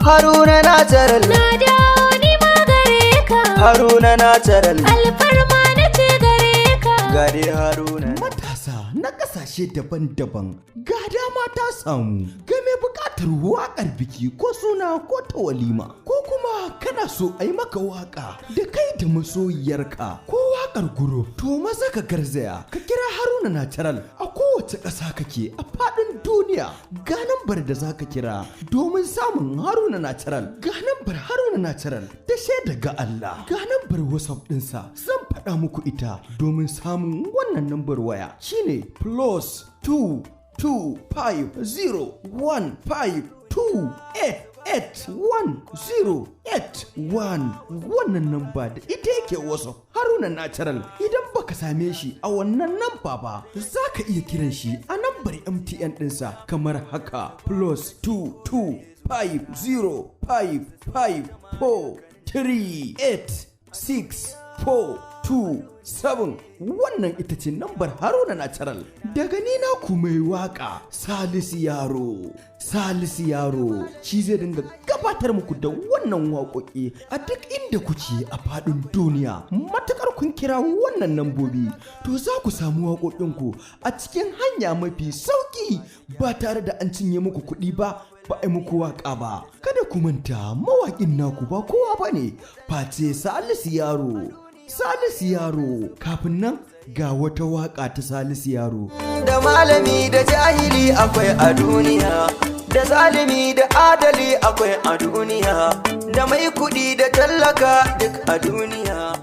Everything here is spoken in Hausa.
Haruna Natural. Na dawo ni ma gare ka. Haruna Natural. Alfarma na ce gare ka. Gare Haruna. Matasa na ƙasashe daban-daban, ga dama ta samu ga mai buƙatar waƙar biki ko suna ko ta walima, ko kuma kana so a yi maka waƙa da kai da masoyiyarka ko waƙar group, to maza ka garzaya ka kira Haruna Natural. A kowace ƙasa kake a faɗin duniya, ga nambar da za ka kira domin samun Haruna Natural. Ga nambar Haruna Natural da shaida ga Allah. Ga nambar WhatsApp ɗinsa, zan faɗa muku ita. Domin samun wannan nambar waya shine +2 2 5 0 1 5 2 8 8 1 0 8 1. Wannan namba da ita yake WhatsApp Haruna Natural. Idan baka same shi a wannan namba ba, za ka iya kiran shi a nambar MTN ɗinsa kamar haka: +2 2 5 0 5 5 4 3 8 6 4 2 7. Wannan ita ce nambar Haruna Natural. Daga ni na ku mai waka Salisu Yaro. Salisu Yaro shi zai dinga gabatar muku da wannan waƙoƙi a duk inda kuke a faɗin duniya. Matuƙar kun kira wannan nambobi, to za ku samu waƙoƙinku a cikin hanya mafi sauƙi ba tare da an cinye muku kuɗi ba, ba a yi muku waƙa ba. Kada ku manta, mawaƙin naku ba kowa ba ne face Salisu Yaro. Salisu Yaro. Kafin nan, ga wata waƙa ta Salisu Yaro. Da malami da jahili akwai a duniya, da zalimi da adali akwai a duniya, da mai kuɗi da tallaka duk a duniya.